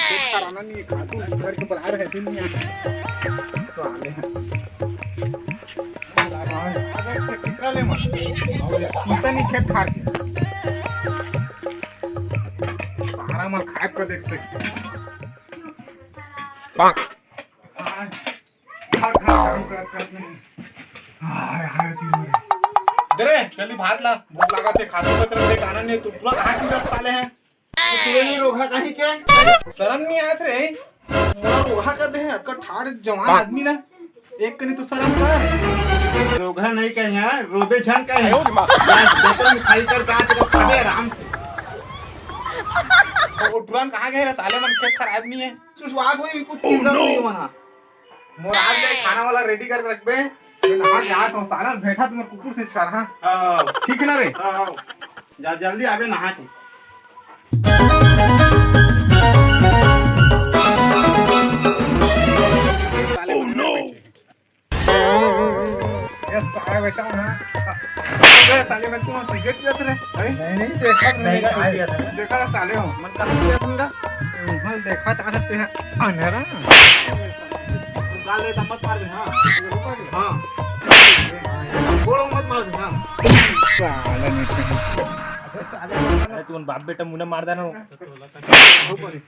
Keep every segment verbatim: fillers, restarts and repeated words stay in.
खेत खार आना नहीं, खातू घर के बला रहे थे नहीं। तो आ गए हैं। अरे, से टिका ले मत। और पीता नहीं खेत खार के। सारा मन खाए कर देख से। पाक। हाँ। खा, खा, खा, खा, खा। हाय, हाय, तीन मरे। दे रे, जल्दी भात ला, भूख लागत हे, खातू के तरफ देख, आनंद नहीं, तू पूरा कहाँ की तरफ साले हैं? तो तू नहीं रोघा कहीं के? शर्म नहीं आत रे, मोला रोघा कर दे, अतका ठाड़ जवान आदमी ना, एक कनी तो शर्म कर। रोघा नहीं कहे हैं, रोबे झन कहे हैं। आयो रे माँ। बस, बर्तन खाली कर, कहाँ तेरा खाबे आराम से। ओ, ओ, टुरान कहाँ गए रे साले, मन खेत खराब नहीं है। सुसवास हुई, कुछ कितना नहीं मना। मोर आज ले खाना वाला रेडी कर रखबे। ये नहा के आ तो साला भेठा तुम्हारे कुकुर से कर, हाँ? हाँ। ठीक है ना रे? हाँ, हाँ। जा जल्दी आबे नहा के। साले बंदे बैठे हैं। ये साला बेटा, हाँ। अबे साले, मैं तुम्हारा सिगरेट पीते रहे। हैं? नहीं, नहीं, देखा तो नहीं, नहीं, नहीं। देखा था साले हो। मन का पिया तुमका? हाँ, देखा था सकते हैं। अंधेरा। गाल रे, मत मार दे, हाँ। हाँ। गोड़ मत मार दे, हाँ। साला नहीं। अबे साले, अरे, तू उन बाप बेटा मुंह ना मार देना। ऊपर।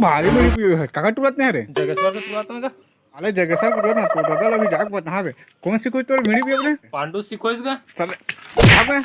भारी बड़ी पीओ है। काका टुरत नहीं रे? जगेश्वर के टुरत नहीं का? अरे जगेश्वर के टुरत ना, तो दादा अभी जाके बता बे। कौन सी कोई तोर बीड़ी पीओ रे? पांडू सिखोइस का? साले, भाग बे।